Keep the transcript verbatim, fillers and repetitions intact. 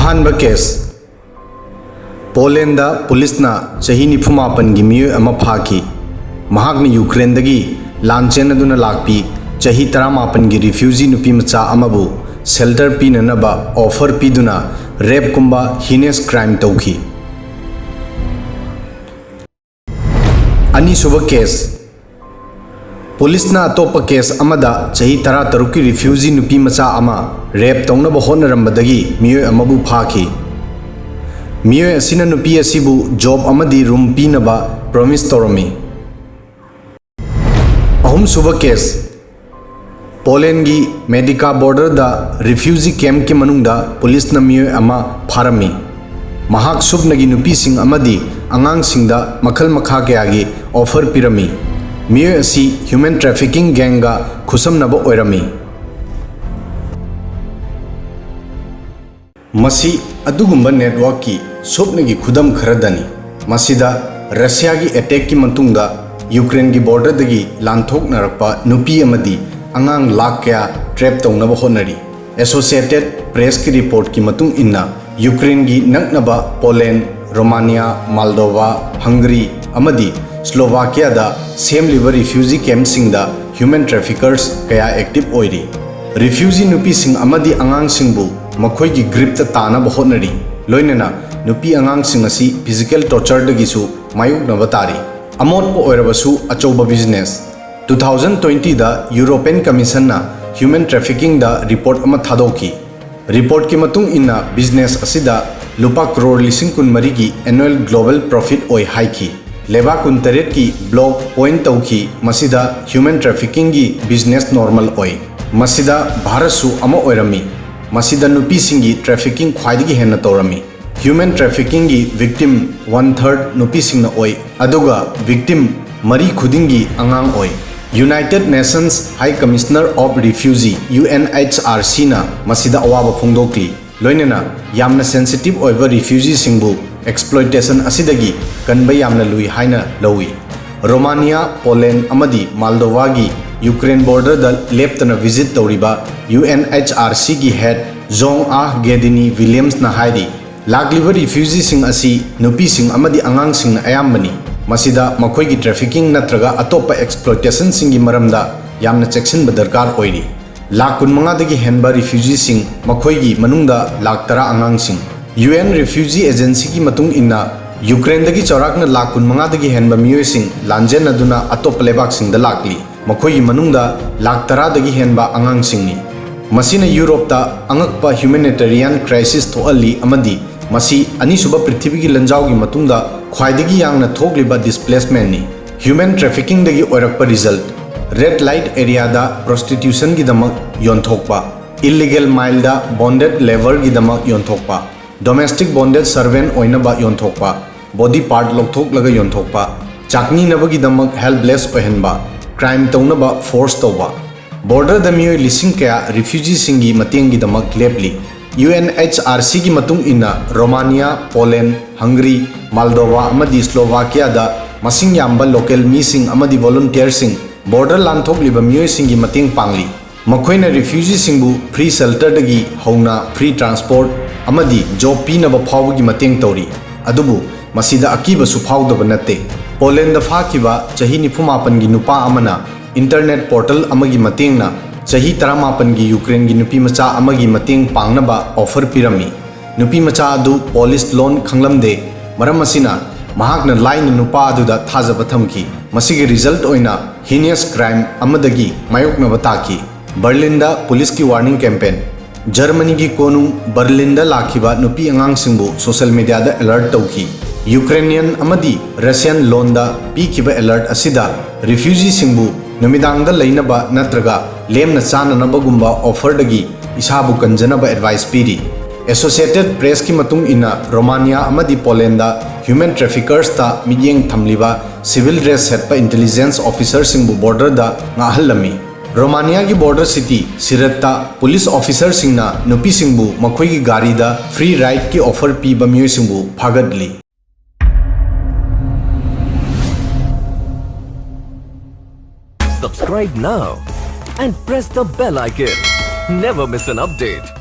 ꯑꯍꯥꯟꯕ ꯀꯦꯁ꯫ ꯄꯣꯂꯦꯟꯗ ꯄꯨꯂꯤꯁꯅ ꯆꯍꯤ ꯅꯤꯐꯨ ꯃꯥꯄꯟꯒꯤ ꯃꯤꯑꯣꯏ ꯑꯃ ꯐꯥꯈꯤ꯫ ꯃꯍꯥꯛꯅ ꯌꯨꯀ꯭ꯔꯦꯟꯗꯒꯤ ꯂꯥꯟ ꯆꯦꯟꯅꯗꯨꯅ ꯂꯥꯛꯄꯤ ꯆꯍꯤ ꯇꯔꯥꯃꯥꯄꯟꯒꯤ ꯔꯤꯐ꯭ꯌꯨꯖꯤ ꯅꯨꯄꯤ ꯃꯆꯥ ꯑꯃꯕꯨ ꯁꯦꯜꯇꯔ ꯄꯤꯅꯅꯕ ꯑꯣꯐꯔ ꯄꯤꯗꯨꯅ ꯔꯦꯞꯀꯨꯝꯕ ꯍꯤꯅꯦꯁ ꯀ꯭ꯔꯥꯏꯝ ꯇꯧꯈꯤ꯫ ꯑꯅꯤꯁꯨꯕ ꯀꯦꯁ꯫ ꯄꯨꯂꯤꯁꯅ ꯑꯇꯣꯞꯄ ꯀꯦꯁ ꯑꯃꯗ ꯆꯍꯤ ꯇꯔꯥꯇꯔꯨꯛꯀꯤ ꯔꯤꯐ꯭ꯌꯨꯖꯤ ꯅꯨꯄꯤ ꯃꯆꯥ ꯑꯃ ꯔꯦꯞ ꯇꯧꯅꯕ ꯍꯣꯠꯅꯔꯝꯕꯗꯒꯤ ꯃꯤꯑꯣꯏ ꯑꯃꯕꯨ ꯐꯥꯈꯤ꯫ ꯃꯤꯑꯣꯏ ꯑꯁꯤꯅ ꯅꯨꯄꯤ ꯑꯁꯤꯕꯨ ꯖꯣꯕ ꯑꯃꯗꯤ ꯔꯨꯝ ꯄꯤꯅꯕ ꯄ꯭ꯔꯣꯃꯤꯁ ꯇꯧꯔꯝꯃꯤ꯫ ꯑꯍꯨꯝꯁꯨꯕ ꯀꯦꯁ꯫ ꯄꯣꯂꯦꯟꯒꯤ ꯃꯦꯗꯤꯀꯥ ꯕꯣꯔꯗꯔꯗ ꯔꯤꯐ꯭ꯌꯨꯖꯤ ꯀꯦꯝꯞꯀꯤ ꯃꯅꯨꯡꯗ ꯄꯨꯂꯤꯁꯅ ꯃꯤꯑꯣꯏ ꯑꯃ ꯐꯥꯔꯝꯃꯤ꯫ ꯃꯍꯥꯛ ꯁꯨꯞꯅꯒꯤ ꯅꯨꯄꯤꯁꯤꯡ ꯑꯃꯗꯤ ꯑꯉꯥꯡꯁꯤꯡꯗ ꯃꯈꯜ ꯃꯈꯥ ꯀꯌꯥꯒꯤ ꯑꯣꯐꯔ ꯄꯤꯔꯝꯃꯤ꯫ ꯃꯤꯑꯣꯏ ꯑꯁꯤ ꯍ꯭ꯌꯨꯃꯦꯟ ꯇ꯭ꯔꯥꯐꯤꯀꯤꯡ ꯒꯦꯡꯒ ꯈꯨꯠꯁꯝꯅꯕ ꯑꯣꯏꯔꯝꯃꯤ꯫ ꯃꯁꯤ ꯑꯗꯨꯒꯨꯝꯕ ꯅꯦꯠꯋꯥꯔꯛꯀꯤ ꯁꯨꯞꯅꯒꯤ ꯈꯨꯗꯝ ꯈꯔꯗꯅꯤ꯫ ꯃꯁꯤꯗ ꯔꯁꯤꯌꯥꯒꯤ ꯑꯦꯇꯦꯛꯀꯤ ꯃꯇꯨꯡꯗ ꯌꯨꯀ꯭ꯔꯦꯟꯒꯤ ꯕꯣꯔꯗꯔꯗꯒꯤ ꯂꯥꯟꯊꯣꯛꯅꯔꯛꯄ ꯅꯨꯄꯤ ꯑꯃꯗꯤ ꯑꯉꯥꯡ ꯂꯥꯈ ꯀꯌꯥ ꯇ꯭ꯔꯦꯞ ꯇꯧꯅꯕ ꯍꯣꯠꯅꯔꯤ꯫ ꯑꯦꯁꯣꯁꯤꯌꯦꯇꯦꯗ ꯄ꯭ꯔꯦꯁꯀꯤ ꯔꯤꯄꯣꯔꯠꯀꯤ ꯃꯇꯨꯡ ꯏꯟꯅ, ꯌꯨꯀ꯭ꯔꯦꯟꯒꯤ ꯅꯛꯅꯕ ꯄꯣꯂꯦꯟ, ꯔꯣꯃꯥꯅꯤꯌꯥ, ꯃꯥꯜꯗꯣꯚꯥ, ꯍꯪꯒꯔꯤ ꯑꯃꯗꯤ ꯁ꯭ꯂꯣꯚꯥꯀꯤꯌꯥꯗ ꯁꯦꯝꯂꯤꯕ ꯔꯤꯐ꯭ꯌꯨꯖꯤ ꯀꯦꯝꯞꯁꯤꯡꯗ ꯍ꯭ꯌꯨꯃꯦꯟ ꯇ꯭ꯔꯥꯐꯤꯀꯔꯁ ꯀꯌꯥ ꯑꯦꯛꯇꯤꯚ ꯑꯣꯏꯔꯤ꯫ ꯔꯤꯐ꯭ꯌꯨꯖꯤ ꯅꯨꯄꯤꯁꯤꯡ ꯑꯃꯗꯤ ꯑꯉꯥꯡꯁꯤꯡꯕꯨ ꯃꯈꯣꯏꯒꯤ ꯒ꯭ꯔꯤꯞꯇ ꯇꯥꯅꯕ ꯍꯣꯠꯅꯔꯤ, ꯂꯣꯏꯅꯅ ꯅꯨꯄꯤ ꯑꯉꯥꯡꯁꯤꯡ ꯑꯁꯤ ꯐꯤꯖꯤꯀꯦꯜ ꯇꯣꯔꯆꯔꯗꯒꯤꯁꯨ ꯃꯥꯌꯣꯛꯅꯕ ꯇꯥꯔꯤ꯫ ꯑꯃꯣꯠꯄ ꯑꯣꯏꯔꯕꯁꯨ ꯑꯆꯧꯕ ꯕꯤꯖꯤꯅꯦꯁ꯫ ꯇꯨ ꯊꯥꯎꯖꯟ ꯇ꯭ꯋꯦꯟꯇꯤꯗ ꯌꯨꯔꯣꯄꯤꯌꯟ ꯀꯃꯤꯁꯟꯅ ꯍ꯭ꯌꯨꯃꯦꯟ ꯇ꯭ꯔꯥꯐꯤꯀꯤꯡꯗ ꯔꯤꯄꯣꯔꯠ ꯑꯃ ꯊꯥꯗꯣꯛꯈꯤ꯫ ꯔꯤꯄꯣꯔꯠꯀꯤ ꯃꯇꯨꯡ ꯏꯟꯅ, ꯕꯤꯖꯤꯅꯦꯁ ꯑꯁꯤꯗ ꯂꯨꯄꯥ ꯀ꯭ꯔꯣꯔ ꯂꯤꯁꯤꯡ ꯀꯨꯟꯃꯔꯤꯒꯤ ꯑꯦꯅꯨꯑꯦꯜ ꯒ꯭ꯂꯣꯕꯦꯜ ꯄ꯭ꯔꯣꯐꯤꯠ ꯑꯣꯏ ꯍꯥꯏꯈꯤ꯫ ꯂꯩꯕꯥꯛ ꯀꯨꯟꯇꯔꯦꯠꯀꯤ ꯕ꯭ꯂꯣꯛ ꯄꯣꯏꯟꯠ ꯇꯧꯈꯤ, ꯃꯁꯤꯗ ꯍ꯭ꯌꯨꯃꯦꯟ ꯇ꯭ꯔꯥꯐꯤꯀꯤꯡꯒꯤ ꯕꯤꯖꯤꯅꯦꯁ ꯅꯣꯔꯃꯦꯜ ꯑꯣꯏ꯫ ꯃꯁꯤꯗ ꯚꯥꯔꯠꯁꯨ ꯑꯃ ꯑꯣꯏꯔꯝꯃꯤ꯫ ꯃꯁꯤꯗ ꯅꯨꯄꯤꯁꯤꯡꯒꯤ ꯇ꯭ꯔꯥꯐꯤꯀꯤꯡ ꯈ꯭ꯋꯥꯏꯗꯒꯤ ꯍꯦꯟꯅ ꯇꯧꯔꯝꯃꯤ꯫ ꯍ꯭ꯌꯨꯃꯦꯟ ꯇ꯭ꯔꯥꯐꯤꯀꯤꯡꯒꯤ ꯚꯤꯛꯇꯤꯝ ꯋꯥꯟ ꯊꯔꯗ ꯅꯨꯄꯤꯁꯤꯡꯅ ꯑꯣꯏ, ꯑꯗꯨꯒ ꯚꯤꯛꯇꯤꯝ ꯃꯔꯤ ꯈꯨꯗꯤꯡꯒꯤ ꯑꯉꯥꯡ ꯑꯣꯏ꯫ United Nations High Commissioner of refugee, U N H R ꯁꯤꯅ ꯃꯁꯤꯗ ꯑꯋꯥꯕ ꯐꯣꯡꯗꯣꯛꯂꯤ, ꯂꯣꯏꯅꯅ ꯌꯥꯝꯅ ꯁꯦꯟꯁꯤꯇꯤꯚ ꯑꯣꯏꯕ ꯔꯤꯐ꯭ꯌꯨꯖꯤꯁꯤꯡꯕꯨ ꯑꯦꯛꯁꯄ꯭ꯂꯣꯏꯇꯦꯁꯟ ꯑꯁꯤꯗꯒꯤ ꯀꯟꯕ ꯌꯥꯝꯅ ꯂꯨꯏ ꯍꯥꯏꯅ ꯂꯧꯏ꯫ ꯔꯣꯃꯥꯅꯤꯌꯥ, ꯄꯣꯂꯦꯟ ꯑꯃꯗꯤ ꯃꯥꯜꯗꯣꯚꯥꯒꯤ ꯌꯨꯀ꯭ꯔꯦꯟ ꯕꯣꯔꯗꯔꯗ ꯂꯦꯞꯇꯅ ꯚꯤꯖꯤꯠ ꯇꯧꯔꯤꯕ ꯌꯨ ꯑꯦꯟ ꯑꯩꯆ ꯑꯥꯔ ꯁꯤꯒꯤ ꯍꯦꯗ ꯖꯣꯡ ꯑꯥ ꯒꯦꯗꯤꯅꯤ ꯋꯤꯂꯤꯌꯝꯁꯅ ꯍꯥꯏꯔꯤ, ꯂꯥꯛꯂꯤꯕ ꯔꯤꯐ꯭ꯌꯨꯖꯤꯁꯤꯡ ꯑꯁꯤ ꯅꯨꯄꯤꯁꯤꯡ ꯑꯃꯗꯤ ꯑꯉꯥꯡꯁꯤꯡꯅ ꯑꯌꯥꯝꯕꯅꯤ꯫ ꯃꯁꯤꯗ ꯃꯈꯣꯏꯒꯤ ꯇ꯭ꯔꯦꯐꯤꯀꯤꯡ ꯅꯠꯇ꯭ꯔꯒ ꯑꯇꯣꯞꯄ ꯑꯦꯛꯁꯄ꯭ꯂꯣꯏꯇꯦꯁꯟꯁꯤꯡꯒꯤ ꯃꯔꯝꯗ ꯌꯥꯝꯅ ꯆꯦꯛꯁꯤꯟꯕ ꯗꯔꯀꯥꯔ ꯑꯣꯏꯔꯤ꯫ ꯂꯥꯈ ꯀꯨꯟꯃꯉꯥꯗꯒꯤ ꯍꯦꯟꯕ ꯔꯤꯐ꯭ꯌꯨꯖꯤꯁꯤꯡ, ꯃꯈꯣꯏꯒꯤ ꯃꯅꯨꯡꯗ ꯂꯥꯈ ꯇꯔꯥ ꯑꯉꯥꯡꯁꯤꯡ꯫ ꯌꯨ ꯑꯦꯟ ꯔꯤꯐ꯭ꯌꯨꯖꯤ ꯑꯦꯖꯦꯟꯁꯤꯒꯤ ꯃꯇꯨꯡ ꯏꯟꯅ, ꯌꯨꯀ꯭ꯔꯦꯟꯗꯒꯤ ꯆꯥꯎꯔꯥꯛꯅ ꯂꯥꯈ ꯀꯨꯟꯃꯉꯥꯗꯒꯤ ꯍꯦꯟꯕ ꯃꯤꯑꯣꯏꯁꯤꯡ ꯂꯥꯟꯖꯦꯟꯅꯗꯨꯅ ꯑꯇꯣꯞꯄ ꯂꯩꯕꯥꯛꯁꯤꯡꯗ ꯂꯥꯛꯂꯤ꯫ ꯃꯈꯣꯏꯒꯤ ꯃꯅꯨꯡꯗ ꯂꯥꯈ ꯇꯔꯥꯗꯒꯤ ꯍꯦꯟꯕ ꯑꯉꯥꯡꯁꯤꯡꯅꯤ꯫ ꯃꯁꯤꯅ ꯌꯨꯔꯣꯞꯇ ꯑꯉꯛꯄ ꯍ꯭ꯌꯨꯃꯦꯅꯤꯇꯦꯔꯤꯌꯥꯟ ꯀ꯭ꯔꯥꯏꯁꯤꯁ ꯊꯣꯛꯍꯜꯂꯤ ꯑꯃꯗꯤ ꯃꯁꯤ ꯑꯅꯤꯁꯨꯕ ꯄ꯭ꯔꯤꯊꯤꯕꯤꯒꯤ ꯂꯥꯟꯖꯥꯎꯒꯤ ꯃꯇꯨꯡꯗ ꯈ꯭ꯋꯥꯏꯗꯒꯤ ꯌꯥꯡꯅ ꯊꯣꯛꯂꯤꯕ ꯗꯤꯁꯄ꯭ꯂꯦꯁꯃꯦꯟꯅꯤ꯫ ꯍ꯭ꯌꯨꯃꯦꯟ ꯇ꯭ꯔꯥꯐꯤꯀꯤꯡꯗꯒꯤ ꯑꯣꯏꯔꯛꯄ ꯔꯤꯖꯜꯠ: ꯔꯦꯗ ꯂꯥꯏꯠ ꯑꯦꯔꯤꯌꯥꯗ ꯄ꯭ꯔꯣꯁꯇꯤꯇ꯭ꯌꯨꯁꯟꯒꯤꯗꯃꯛ ꯌꯣꯟꯊꯣꯛꯄ, ꯏꯜꯂꯤꯒꯦꯜ ꯃꯥꯏꯜꯗ ꯕꯣꯟꯗꯦꯗ ꯂꯦꯕꯔꯒꯤꯗꯃꯛ ꯌꯣꯟꯊꯣꯛꯄ, ꯗꯣꯃꯦꯁꯇꯤꯛ ꯕꯣꯟꯗꯦꯗ ꯁꯔꯚꯦꯟ ꯑꯣꯏꯅꯕ ꯌꯣꯟꯊꯣꯛꯄ, ꯕꯣꯗꯤ ꯄꯥꯔꯠ ꯂꯧꯊꯣꯛꯂꯒ ꯌꯣꯟꯊꯣꯛꯄ, ꯆꯥꯛꯅꯤꯅꯕꯒꯤꯗꯃꯛ ꯍꯦꯜꯞꯂꯦꯁ ꯑꯣꯏꯍꯟꯕ, ꯀ꯭ꯔꯥꯏꯝ ꯇꯧꯅꯕ ꯐꯣꯔꯁ ꯇꯧꯕ꯫ ꯕꯣꯔꯗꯔꯗ ꯃꯤꯑꯣꯏ ꯂꯤꯁꯤꯡ ꯀꯌꯥ ꯔꯤꯐ꯭ꯌꯨꯖꯤꯁꯤꯡꯒꯤ ꯃꯇꯦꯡꯒꯤꯗꯃꯛ ꯂꯦꯞꯂꯤ꯫ ꯌꯨ ꯑꯦꯟ ꯑꯩꯆ ꯑꯥꯔ ꯁꯤꯒꯤ ꯃꯇꯨꯡ ꯏꯟꯅ, ꯔꯣꯃꯥꯅꯤꯌꯥ, ꯄꯣꯂꯦꯟ, ꯍꯪꯒꯔꯤ, ꯃꯥꯜꯗꯣꯚꯥ ꯑꯃꯗꯤ ꯁ꯭ꯂꯣꯚꯥꯀꯤꯌꯥꯗ ꯃꯁꯤꯡ ꯌꯥꯝꯕ ꯂꯣꯀꯦꯜ ꯃꯤꯁꯤꯡ ꯑꯃꯗꯤ ꯚꯣꯂꯨꯟꯇꯤꯌꯔꯁꯤꯡ ꯕꯣꯔꯗꯔ ꯂꯥꯟꯊꯣꯛꯂꯤꯕ ꯃꯤꯑꯣꯏꯁꯤꯡꯒꯤ ꯃꯇꯦꯡ ꯄꯥꯡꯂꯤ꯫ ꯃꯈꯣꯏꯅ ꯔꯤꯐ꯭ꯌꯨꯖꯤꯁꯤꯡꯕꯨ ꯐ꯭ꯔꯤ ꯁꯦꯜꯇꯔꯗꯒꯤ ꯍꯧꯅ ꯐ꯭ꯔꯤ ꯇ꯭ꯔꯥꯟꯁꯄꯣꯔꯠ ꯑꯃꯗꯤ ꯖꯣꯕ ꯄꯤꯅꯕ ꯐꯥꯎꯕꯒꯤ ꯃꯇꯦꯡ ꯇꯧꯔꯤ꯫ ꯑꯗꯨꯕꯨ ꯃꯁꯤꯗ ꯑꯀꯤꯕꯁꯨ ꯐꯥꯎꯗꯕ ꯅꯠꯇꯦ꯫ ꯄꯣꯂꯦꯟꯗ ꯐꯥꯈꯤꯕ ꯆꯍꯤ ꯅꯤꯐꯨ ꯃꯥꯄꯟꯒꯤ ꯅꯨꯄꯥ ꯑꯃꯅ ꯏꯟꯇꯔꯅꯦꯠ ꯄꯣꯔꯇꯜ ꯑꯃꯒꯤ ꯃꯇꯦꯡꯅ ꯆꯍꯤ ꯇꯔꯥꯃꯥꯄꯟꯒꯤ ꯌꯨꯀ꯭ꯔꯦꯟꯒꯤ ꯅꯨꯄꯤꯃꯆꯥ ꯑꯃꯒꯤ ꯃꯇꯦꯡ ꯄꯥꯡꯅꯕ ꯑꯣꯐꯔ ꯄꯤꯔꯝꯃꯤ꯫ ꯅꯨꯄꯤꯃꯆꯥ ꯑꯗꯨ ꯄꯣꯂꯤꯁ ꯂꯣꯟ ꯈꯪꯂꯝꯗꯦ꯫ ꯃꯔꯝ ꯑꯁꯤꯅ, ꯃꯍꯥꯛꯅ ꯂꯥꯏꯅ ꯅꯨꯄꯥ ꯑꯗꯨꯗ ꯊꯥꯖꯕ ꯊꯝꯈꯤ꯫ ꯃꯁꯤꯒꯤ ꯔꯤꯖꯜꯠ ꯑꯣꯏꯅ ꯍꯤꯅꯤꯌꯁ ꯀ꯭ꯔꯥꯏꯝ ꯑꯃꯗꯒꯤ ꯃꯥꯌꯣꯛꯅꯕ ꯇꯥꯈꯤ꯫ ꯕꯔꯂꯤꯟꯗ ꯄꯨꯂꯤꯁꯀꯤ ꯋꯥꯔꯅꯤꯡ ꯀꯦꯝꯄꯦꯟ꯫ ꯖꯔꯃꯅꯤꯒꯤ ꯀꯣꯅꯨꯡ ꯕꯔꯂꯤꯟꯗ ꯂꯥꯛꯈꯤꯕ ꯅꯨꯄꯤ ꯑꯉꯥꯡꯁꯤꯡꯕꯨ ꯁꯣꯁꯤꯌꯦꯜ ꯃꯤꯗꯤꯌꯥꯗ ꯑꯦꯂꯔꯠ ꯇꯧꯈꯤ꯫ ꯌꯨꯀ꯭ꯔꯦꯅꯤꯌꯟ ꯑꯃꯗꯤ ꯔꯁꯤꯌꯟ ꯂꯣꯟꯗ ꯄꯤꯈꯤꯕ ꯑꯦꯂꯔꯠ ꯑꯁꯤꯗ ꯔꯤꯐ꯭ꯌꯨꯖꯤꯁꯤꯡꯕꯨ ꯅꯨꯃꯤꯗꯥꯡꯗ ꯂꯩꯅꯕ ꯅꯠꯇ꯭ꯔꯒ ꯂꯦꯝꯅ ꯆꯥꯅꯅꯕꯒꯨꯝꯕ ꯑꯣꯐꯔꯗꯒꯤ ꯏꯁꯥꯕꯨ ꯀꯟꯖꯅꯕ ꯑꯦꯗꯚꯥꯏꯁ ꯄꯤꯔꯤ꯫ ꯑꯦꯁꯣꯁꯤꯌꯦꯇꯦꯗ ꯄ꯭ꯔꯦꯁꯀꯤ ꯃꯇꯨꯡ ꯏꯟꯅ, ꯔꯣꯃꯥꯅꯤꯌꯥ ꯑꯃꯗꯤ ꯄꯣꯂꯦꯟꯗ ꯍ꯭ꯌꯨꯃꯦꯟ ꯇ꯭ꯔꯦꯐꯤꯀꯔꯁꯇ ꯃꯤꯠꯌꯦꯡ ꯊꯝꯂꯤꯕ ꯁꯤꯚꯤꯜ ꯗ꯭ꯔꯦꯁ ꯁꯦꯠꯄ ꯏꯟꯇꯦꯂꯤꯖꯦꯟꯁ ꯑꯣꯐꯤꯁꯔꯁꯤꯡꯕꯨ ꯕꯣꯔꯗꯔꯗ ꯉꯥꯛꯍꯜꯂꯝꯃꯤ꯫ ꯔꯣꯃꯥꯅꯤꯌꯥꯒꯤ ꯕꯣꯔꯗꯔ ꯁꯤꯇꯤ ꯁꯤꯔꯠꯇ ꯄꯨꯂꯤꯁ ꯑꯣꯐꯤꯁꯔꯁꯤꯡꯅ ꯅꯨꯄꯤꯁꯤꯡꯕꯨ ꯃꯈꯣꯏꯒꯤ ꯒꯥꯔꯤꯗ ꯐ꯭ꯔꯤ ꯔꯥꯏꯗꯀꯤ ꯑꯣꯐꯔ ꯄꯤꯕ ꯃꯤꯑꯣꯏꯁꯤꯡꯕꯨ ꯐꯥꯒꯠꯂꯤ꯫ Subscribe now and press the bell icon. Never miss an update.